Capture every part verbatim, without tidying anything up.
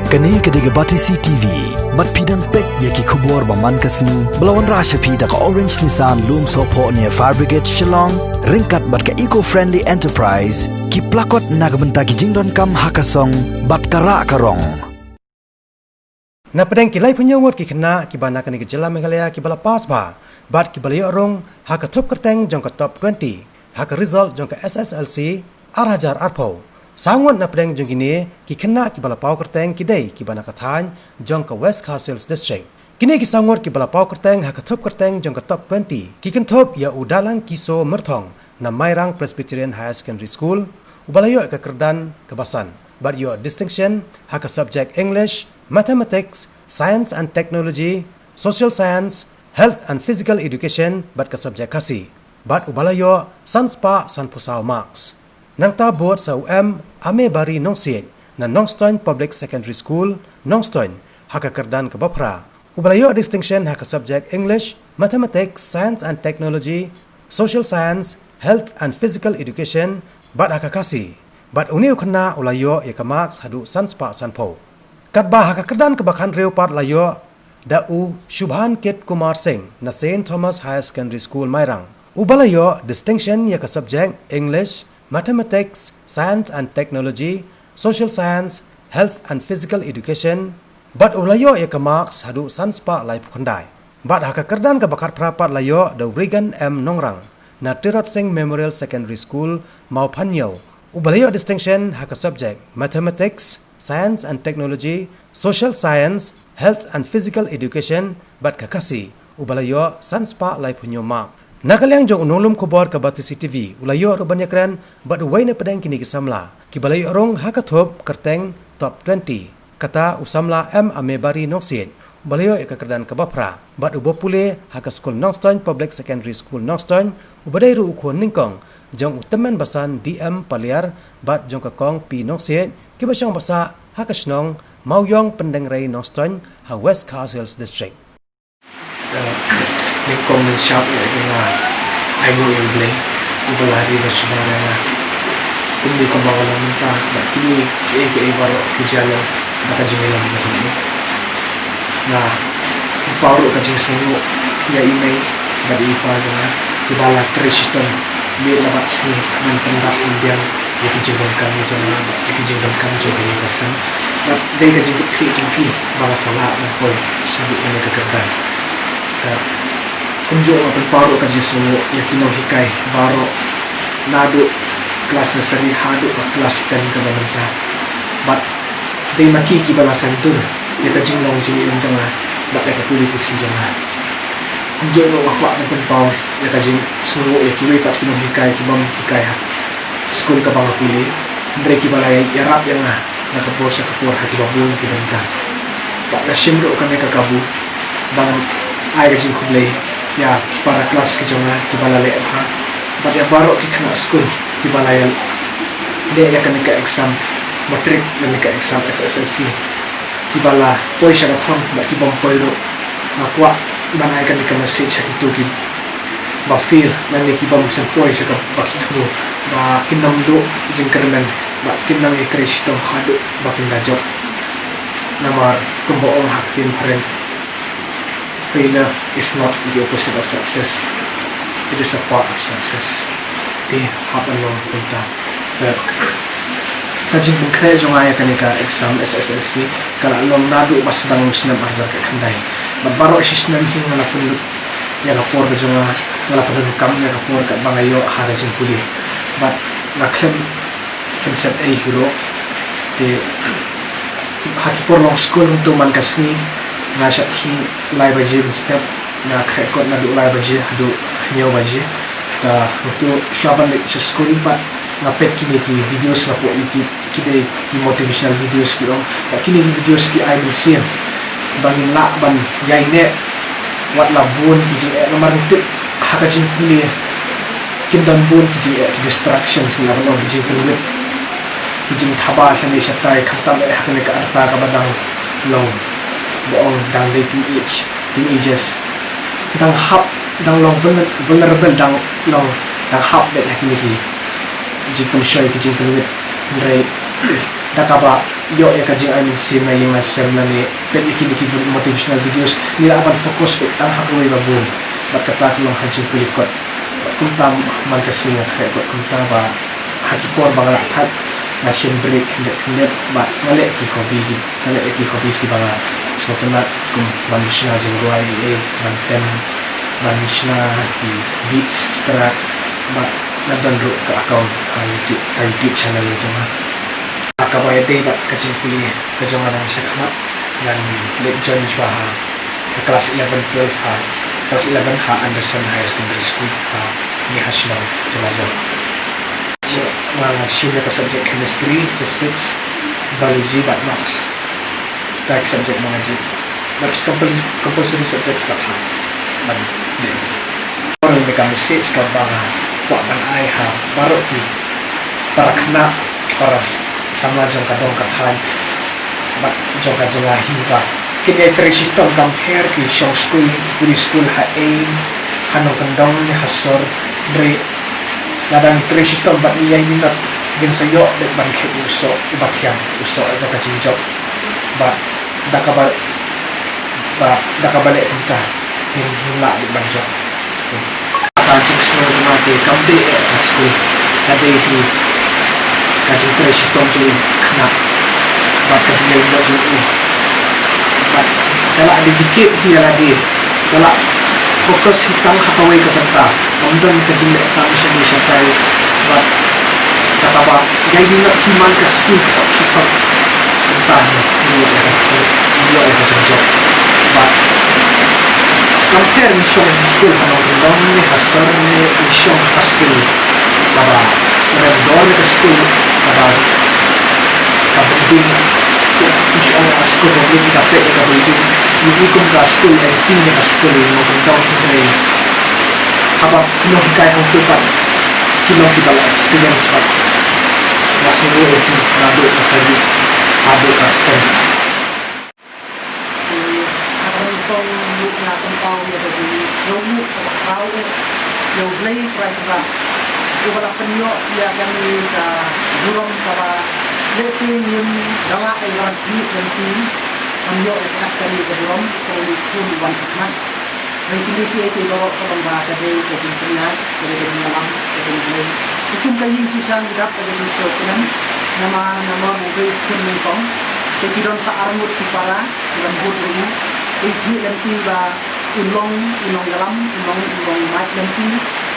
Kane ka dei ka Batesi T V. Bad phi dang peit ïa ki khubor ba man ka sngi ba la wanrah sha phi da ka Orange Nissan Lumsohphoh near Fire Brigade Shillong, ryngkat bad ka Eco Friendly Enterprise, ki plakot na ka bynta ki jingdonkam ha ka song bad ka rah ka rong. Na pdeng ki laiphew ngut ki khynnah kiba na kane ka jylla Meghalaya kiba la pass bha bad kiba la ïoh rung ha ka thup kyrteng jong ka top twenty ha ka result jong ka S S L C ar hajar arphew. Saw ngut na pdeng jong kine ki khynnah kiba la paw kyrteng ki dei kiba na ka thaiñ jong ka West Khasi Hills District. Kine ki saw ngut kiba la paw kyrteng ha ka thup kyrteng jong ka top twenty ki kynthup ïa u Dalang Kiso Myrthong na Mairang Presbyterian Higher Secondary School, uba la ïoh ïa ka kyrdan kaba san bad ïoh distinction ha ka subject English, Mathematics, Science and Technology, Social Science, Health and Physical Education bad ka subject Khasi, bad uba la ïoh san spah sanphew saw marks. Nangta bud sa u M Amebari Nongsiej na Nongstoiñ Public Secondary School, Nongstoiñ, ha ka kyrdan kaba phra, uba la ïoh distinction ha ka subject English, Mathematics, Science and Technology, Social Science, Health and Physical Education bad ha ka Khasi. Bad une u khynnah u la ïoh ïa ka marks haduh san spah sanphew. Katba ha ka kyrdan kaba khathynriew pat la ïoh da u Shubhankit Kumar Singh na Saint Thomas Higher Secondary School, Mairang, uba la ïoh distinction ïa ka subject English, Mathematics, Science and Technology, Social Science, Health and Physical Education, bad u la ïoh ïa ka marks haduh san spah laiphew khyndai. Bad ha ka kyrdan kaba khatphra pat la ïoh da u Regan M Nongrang na Tirot Sing Memorial Secondary School, Mawphanñiew, uba la ïoh distinction ha ka subject Mathematics, Science and Technology, Social Science, Health and Physical Education bad ka Khasi, uba la ïoh san spah laiphew hynñiew mark. Na ka liang jong u nonglum khubor ka Batesi T V, u la ïoh ruh ban ïakren bad uwei na pdeng kine ki samla kiba la ïoh rung ha ka thup kyrteng top twenty. Kata u samla M Amebari Nongsiej, uba la ïoh ïa ka kyrdan kaba phra bad uba pule ha ka skul Nongstoiñ Public Secondary School, Nongstoiñ, uba dei ruh u khun nyngkong jong u tymmen basan D M Paliar bad jong ka kong P Nongsiej, kiba shong basa ha ka shnong Mawiong Pyndengrei, Nongstoiñ, ha West Khasi Hills District. Nyngkong nyngshap ïa nga ai nguh ïa U Blei uba la ri ba sumar ïa nga. Kumne kumba nga long mynta bad kine kiei kiei baroh ki jia long da ka jingïalam ka jong u. Nga pynpaw ruh ka jingsngewnguh ïa i mei bad i pa jong nga kiba la trei shitom miet la bad sngi ban pyndap pynbiang ïa ki jingdonkam jong nga bad ïa ki jingdonkam jong kane ka seng. Bad dei ka jingkitkhlieh jong ki ba nga sa lah ban poi shaduh kane ka kyrdan. Te kumjuh nga pynpaw ruh ka jingsngewnguh ïa ki nonghikai baroh naduh klas nursery haduh ka klas ten kaba mynta. Bad dei ma ki kiba la sngewthuh ïa ka jinglong jingim jong nga bad ïa ka pule puthi jong nga. Kumjuh ruh nga kwah ban pynpaw ïa ka jingsngewnguh ïa kiwei pat ki nonghikai ki bym hikai ha skul kaba nga pule, hynrei kiba la ïarap ïa nga na ka por sha ka por ha kiba bun ki bynta. Bad nga shim ruh kane ka kabu ban ai ka jingkhublei ïa ki para klas ki jong nga kiba la leh bha bad ïa baroh ki khynnah skul kiba la ïaleh ïa kane ka exam matric lane ka exam S S L C, kiba la poi sha ka thong bad ki bym poi ruh. Nga kwah ban ai kane ka message ha kito kiba fail lane ki bym shym poi sha kaba ki thmu ba kin ym duh jingkyrmen bad kin nang ïatrei shitom haduh ba kin da jop. Namar kumba ong ha ka ktien phareng, failure is not the opposite of success. It is a part of success. Te hap ban long kumta. Ka jingpynkhreh jong nga ïa kane ka exam S S L C ka la long naduh ba sdang u snem ar hajar khatkhyndai. Bad baroh shi snem hi nga la pynlut ïa ka por ka jong nga, nga la pyndonkam ïa ka por katba nga ïoh ha ka jingpule. Bad nga khlem pynset ei hi ruh. Te ha ki por long skul kumto man ka sngi nga shah khie lai baje mynstep, nga khreh kot naduh lai baje haduh hynñiew baje. Te kumto shuwa ban leit sha skul pat nga peit kine ki videos na pdeng YouTube, ki dei ki motivational videos ki ong. Bad kine ki videos ki ai mynsiem ba ngin lah ban ïaineh wat la bun ki jingeh, namar ngi tip ha ka jingpule kin don bun ki jingeh, ki distractions, ngi lah ban ong ki jingpynwit, ki jingthaba shane shatai, khamtam eh ha kane ka rta kaba dang long, ba ong dang dei teenage, teenagers. Dang hap, dang long vulner-, vulnerable, dang long, dang hap beit ha kine ki jingpynshoi, ki jingpynwit. Hynrei da kaba Ïoh ïa ka jingai mynsiem na ïing na sem lane peit ïa kine ki motivational videos, ngi lah ban focus beit tang ha kawei ka bun. Bad kata ka long ha jingpyllait kot. Bad kumta man ka sngi nga khreh kot kumta ba ha ki por ba nga lah thait nga shim break khyndiat khyndiat bad nga leh ki hobby, nga leh ki hobbies kiba nga sngewtynnat kum ban shna jingrwai, eh, ban tem, ban shna ki beats, tracks, bad nga don ruh ka account ha YouTube, ka YouTube channel jong nga. Kaba ïadei bad ka jingpule ka jong nga nang shakhmat, ngan leit join shuwa ha ka class eleven twelve ha, class eleven ha Anderson Higher Secondary School ha, ngi ha shnong jong nga jong. Nga shim ïa ka subject chemistry, physics, biology bad maths. Kata ki subject ba nga jied. Bad ki compul-, compulsory subject pat ha ban leh. Ka message kaba nga kwah ban ai ha baroh ki para khynnah, para samla jong ka dong ka thaiñ bad jong ka jylla hi ba kin ïai trei shitom, kam pher ki shong skul, ki pule skul ha ïing, ha nongkyndong ne ha sor, hynrei lada ngi trei shitom bad ngi ïai minot, ngin sa ïoh beit ban khet ïa u soh uba thiang, u soh jong ka jingjop. Bad da kaba, ba da kaba leh kumta ngin, ngin lah beit ban jop. Ka jingsngew jong nga te kam dei eh ka skul, ka dei hi ka jingtrei shitom jong u khynnah bad ka jingïaineh jong u. Bad ka la dedicate hi ïa lade, ka la focus hi tang ha kawei ka bynta, kam don ka jingleh tam shane shatai. Bad kata ba ïai minot hi man ka sngi ka sop sop. Kumta hi ngi ïoh ïa ka, ngi ïoh ïa ka jingjop. Bad kam pher ngi shong ha skul ha nongkyndong ne ha sor ne ngi shong ha skul kaba rem dor, ne ka skul kaba, ka building, ngi shong ha skul public, ngi peit ïa ka building, ngi i kum ka skul M P ne ka skul nongkyndong, hynrei haba ngi nonghikai hangto pat ki long kiba la experience bad nga sngew ïa ki naduh ka sari haduh ka step. Ki ha ka nyngkong ruh nga pynpaw ïa ka jingsngewnguh kaba khraw eh ïa U Blei Trai Kynrad uba la pynïoh ïa kane ka burom kaba lehse ngim da lah ban ïoh lynti, ngam ïoh ïa kane ka burom, ka u khun u wan shakhmat. Hynrei kine kiei kiei baroh ka long ba ka dei ka jingpynïaid, ka dei ka jingïalam ka jong U Blei. Ki kum ka ïing shisha ngi dap ka jingsngewkmen namar nga long u briew khun nyngkong. Te ki don sa arngut ki para ki lam bud ruh. Te ki lynti ba u long u nongïalam, u long u nongmait lynti,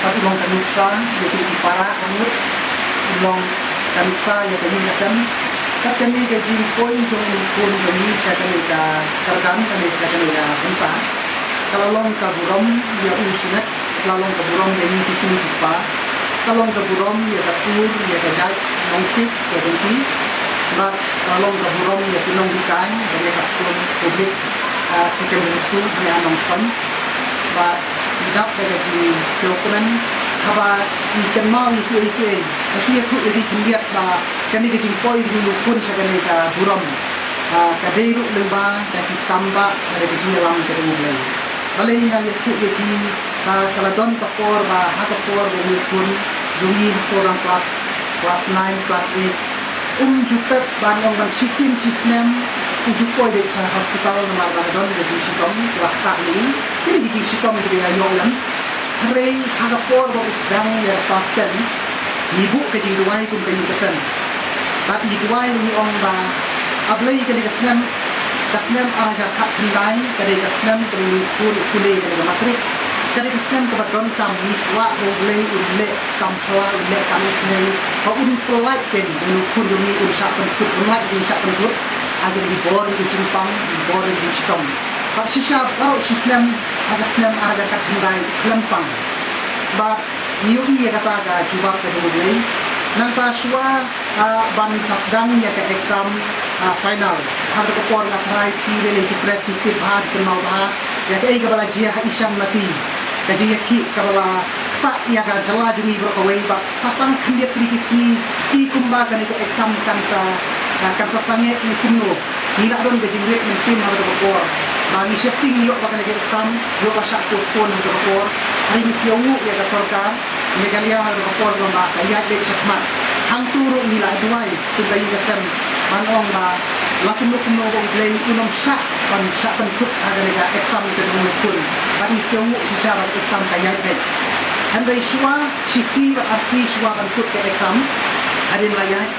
bad u long ka nuksa ïa ki para arngut, u long ka nuksa ïa ka ïing ka sem. Kat kane ka jingpoi jong u khun jong ngi sha kane ka kyrdan, kane sha kane ka bynta. Ka la long ka burom ïa u shimet, ka la long ka burom ïa ngi ki kmie ki kpa, ka long ka burom ïa ka tur ïa ka jait Nongsiej ïa ka lynti, bad ka la long ka burom ïa ki nonghikai ba ïa ka skul public, ah, secondary school ïa Nongstoiñ. Bad ngi dap da ka jingsngewkmen haba ngi kynmaw ïa kiei kiei, ka shu ïathuh ïa ki khyndiat ba kane ka jingpoi jong u khun sha kane ka burom. Ah, ka dei ruh lyngba da ki kam ba, da ka jingïalam ka jong U Blei. Balei nga ïathuh ïa ki, ba ka la don ka por ba ha ka por ba u khun jong ngi ha por class, class nine, class eight, um ju tep ban ong ban shisien shisnem u ju poi beit sha hospital namar ba ka don ka jingshitom, ka la ktah ïa u. Kine ki jingshitom kiba ïa ïoh lem. Hynrei ha ka por ba u sdang ïa ka class ten, ngi buh ka jingduwai kum ka ïing ka sem. Bad ngi duwai ngi ong ba, A Blei, kane ka snem, ka snem ar hajar khatkhyndai, ka dei ka snem kaba u khun u pule, ka dei ka matrik. Ka dei ka snem kaba donkam, ngi kwah ba U Blei un leh kam phylla, un leh kam isynei, ba un pyllait kein, ba u khun jong ngi un shah pynkut, un lait un shah pynkut ha kine ki bor ki jingpang, ki bor ki jingshitom. Bad shisha baroh shi snem, ha ka snem ar hajar khatkhyndai khlem pang. Bad ngi ïohi ïa kata ka jubab ka jong U Blei. Nangta shuwa, ah, ban sa sdang ïa ka exam, ah, final, ha kata ka por nga tharai phi lei lei ki press ngi tip bha, ngi kynmaw bha ïa kaei kaba la jia ha Ishan Mati, ka jingïakhih kaba la ktah ïa ka jylla jong ngi baroh kawei. Bad sa tang khyndiat tylli ki sngi, i kumba kane ka exam kan sa, ah, kan sa sangeh ne kumno. Ngi la don ka jingrit mynsiem ha kata ka por ba ngi sheptieng ïoh ba kane ka exam ïoh ba shah postpone ha kata ka por. Hynrei ngi sngewnguh ïa ka sorkar Meghalaya ha kata ka por ba ka ïaid beit shakhmat. Hangto ruh ngi la duwai kum ka ïing ka sem Ban ong ba la kumno kumno ba U Blei un ym shah ban shah pynkut ha kane ka exam ka jong u khun. Bad ngi sngewnguh shisha ba ka exam ka ïaid beit. Hynrei shuwa shi sngi bad ar sngi shuwa ban kut ka exam, hadien la ïaid,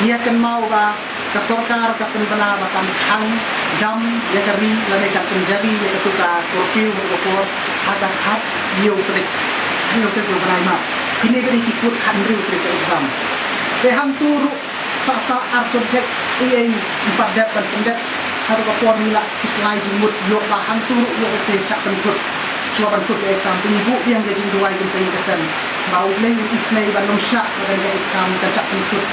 ngi ïa kynmaw ba ka sorkar ka pynbna ba kan khang dam ïa ka ri lane kan pynjari ïa katu ka curfew ha katu ka por ha ka khathynñiew tarik, hynñiew tarik u bnai March. Kine ka dei ki kut khathynriew tarik ka exam. Te hangtu ruh sa sa ar subject, ei ei, ym pat dep ban pyndep. Hato ka por ngi la khuslai jingmut ïoh ba hangtu ruh ïoh ka se shah pynkut, shuwa ban kut ka exam. Te ngi buh biang ka jingduwai kumta ïa ka sem ba U Blei un isynei ban ym shah ba kane ka exam kan shah pynkut.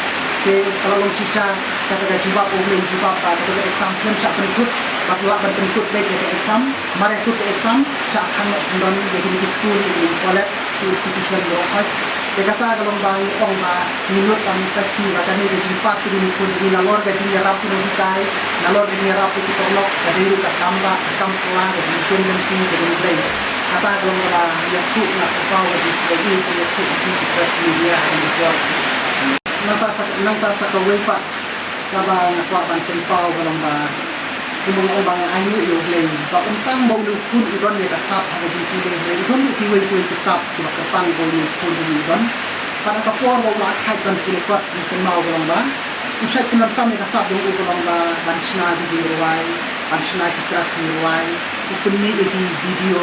Te ka la long shisha kata ka jubab U Blei, jubab ba kata ka exam kan shah pynkut, ba ka lah ban pynkut beit ïa ka exam. Mar ïa kut ka exam shah khang noh syndon ïa kine ki skul, ïa kine ki college, ki institution baroh khoit. Te kata ka long ba ngi ong ba ngi nud ban sakhi ba kane ka jingpass ka jong u khun jong ngi nalor ka jingïarap ki nonghikai, nalor ka jingïarap ki paralok, ka dei ruh ka kam ba, ka kam pla, ka jingkren lynti ka jong U Blei. Kata ka long ba ngi ïathuh na ka paw ka jingsleh, ka ïathuh ki press media ha kane ka por. Nangta sa, nangta sa kawei pat kaba nga kwah ban pynpaw ka long ba kumba nga ong ba nga ainguh ïa U Blei ba ym tang ba une u khun u don ïa ka sap ha ka jingpule, hynrei u don ruh kiwei kiwei ki sap kiba kyrpang ba une u khun u don. Bad ha ka por ba u la thait ban pule kot, ngi kynmaw ka long ba u shait pyndonkam ïa ka sap jong u ka long ba ban shna ki jingrwai, ban shna ki track jingrwai, u pynmih ïa ki video,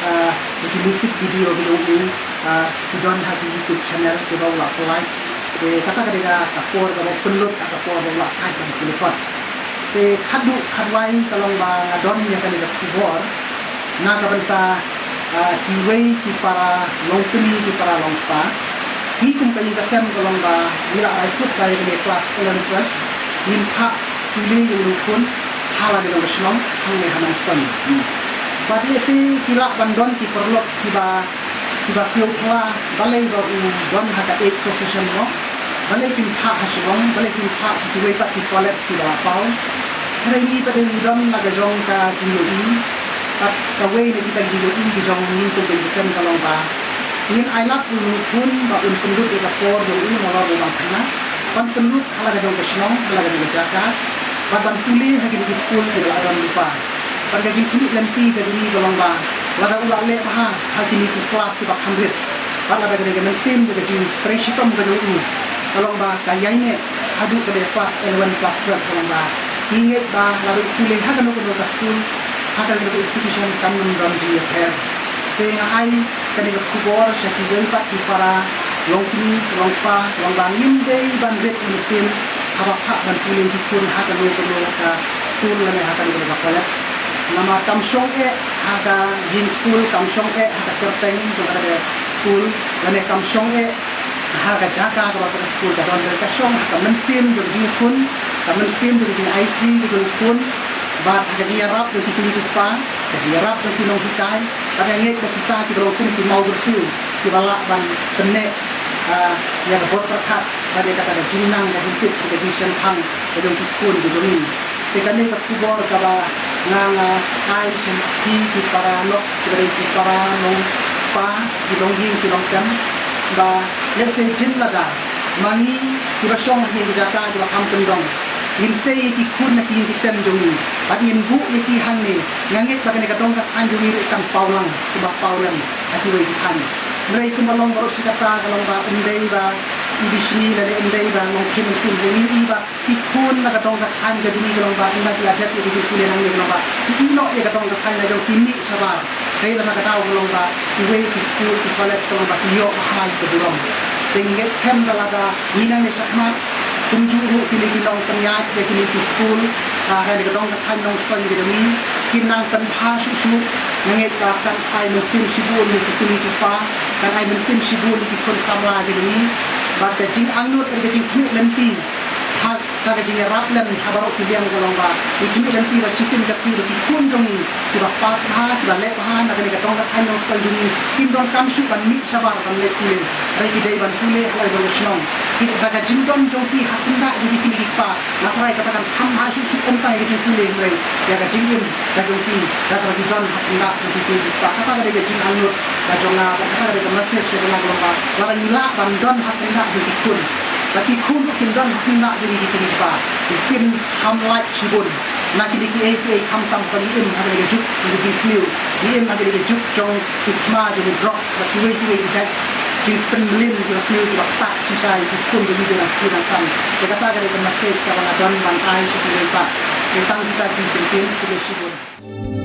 ah, ïa ki music video ki jong u, ah, ki don ha ki YouTube channel kiba u la pynlait. Te kata ka dei ka, ka por kaba u pynlut ha ka por ba u la thait ban pule kot. Te khatduh khatwai ka long ba nga don ïa kane ka khubor na ka bynta, ah, kiwei ki para longkmie, ki para longkpa. Ngi kum ka ïing ka sem ka long ba ngi la rai kut ba ïa kane class eleven twelve ngin phah pule ïa une u khun ha la ka jong ka shnong hangne ha Nongstoiñ. Bad lehse ki lah ban don ki paralok kiba, kiba sngewphylla balei ba u don ha ka eight position mo. Balei kim phah ha Shillong, balei kim phah sha kiwei pat ki college kiba la paw. Hynrei ngi pat ngi don la ka jong ka jingïohi, bad kawei na kita ki jingïohi ki jong ngi kum ka ïing ka sem ka long ba ngin ailad ïa une u khun ba un pynlut ïa ka por jong u nalor ba u dang khynnah ban pynlut ha la ka jong ka shnong, ha la ka jong ka jaka, bad ban pule ha kine ki skul kiba la don lypa. Bad ka jingkhmih lynti ka jong ngi ka long ba lada u la leh bha ha kine ki klas kiba kham rit, bad lada ka dei ka mynsiem ka jingtrei shitom ka jong u ka long ba ka ïaineh haduh ka dei class eleven, class twelve ka long ba ngi ngeit ba lada u pule ha kano kano ka skul, ha kano kano ka institution kan ym don jingïapher. Te nga ai kane ka khubor sha kiwei pat ki para longkmie longkpa, long ba ngim dei ban rit mynsiem haba phah ban pule ki khun ha kano kano ka skul lane ha kano kano ka college. Namar kam shong eh ha ka ïing skul, kam shong eh ha ka kyrteng jong kata ka skul, lane kam shong eh ha ka jaka kaba kata ka skul ka don, hynrei ka shong ha ka mynsiem jong ka jingïakhun, ka mynsiem jong ka jingaiti ka jong u khun, bad ha ka jingïarap jong ki kmie ki kpa, ka jingïarap jong ki nonghikai, bad nga ngeit ba kita kiba long kum ki mawbyrsiew kiba lah ban pynneh, ah, ïa ka bor pyrkhat bad ïa kata ka jingnang, ka jingtip, ka jingshemphang ka jong ki khun ki jong ngi. Te kane ka khubor kaba nga, nga ai sha phi ki para lok, kiba dei ki para nongpa, ki longïing ki longsem, ba lehse jin lada ma ngi kiba shong ha ki jaka kiba kham kyndong ngin sei ïa ki khun na ki ïing ki sem jong ngi bad ngin buh ïa ki hangne, nga ngeit ba kane ka dong ka thaiñ jong ngi ruh kan paw lang kumba paw lem ha kiwei ki thaiñ. Hynrei kumba long baroh shi katta ka long ba ym dei ba i bishni lane ym dei ba long khim mynsiem, hynrei ngi i ba ki khun na ka dong ka thaiñ ka jong ngi ka long ba ynda ki la dep ïa ka jingpule nangne ka long ba ki ïeh noh ïa ka dong ka thaiñ la jong ki mih shabar. Hynrei lada ka daw ka long ba kiwei ki skul ki college ka long ba ki ïoh bha ïa ka burom. Te ngi ngeit skhem ba lada ngi nangne shakhmat kumjuh ruh kine ki nongpynïaid ïa kine ki skul, ah, ha kane ka dong ka thaiñ Nongstoiñ ka jong ngi kin nang pynbha shuh shuh. Nga ngeit ba kan ai mynsiem shibun ïa ki kmie ki kpa, kan ai mynsiem shibun ïa ki khun samla ka jong ngi. Bad ka jingangnud bad ka jingkhmih lynti ha, ha ka jingïarap lem ha baroh ki liang ka long ba ngi khmih lynti ba shisien ka sngi ba ki khun jong ngi kiba pass bha, kiba leh bha na kane ka dong ka thaiñ Nongstoiñ jong ngi kim donkam shuh ban mih shabar ban leit pule, hynrei ki dei ban pule ha la jong ka shnong. Ki, da ka jingdon jong ki ha syndah jong ki kmie ki kpa, nga tharai kata kan kham bha shuh shuh, ym tang ïa ka jingpule hynrei ïa ka jingim ka jong ki, da kaba ki don ha syndah jong ki kmie ki kpa. Kata ka dei ka jingangnud ka jong nga, kata ka dei ka message ka jong nga ka long ba lada ngi lah ban don ha syndah jong ki khun, Ki khun ruh kin don ha sien na jong ki kmie ki kpa. Kin kham lait shibun na kine kiei kiei, khamtam ba ngi im ha kane ka juk jong ki jingsniew, ngi im ha kane ka juk jong ki thma, jong ki drugs bad kiwei kiwei ki jait jingpynmlien kiba sniew kiba ktah shisha ïa ki khun jong ngi jong ki nongsan. Te kata ka dei ka message kaba nga don ban ai sha kiwei pat. Te tang kita ki kyntien, khublei shibun.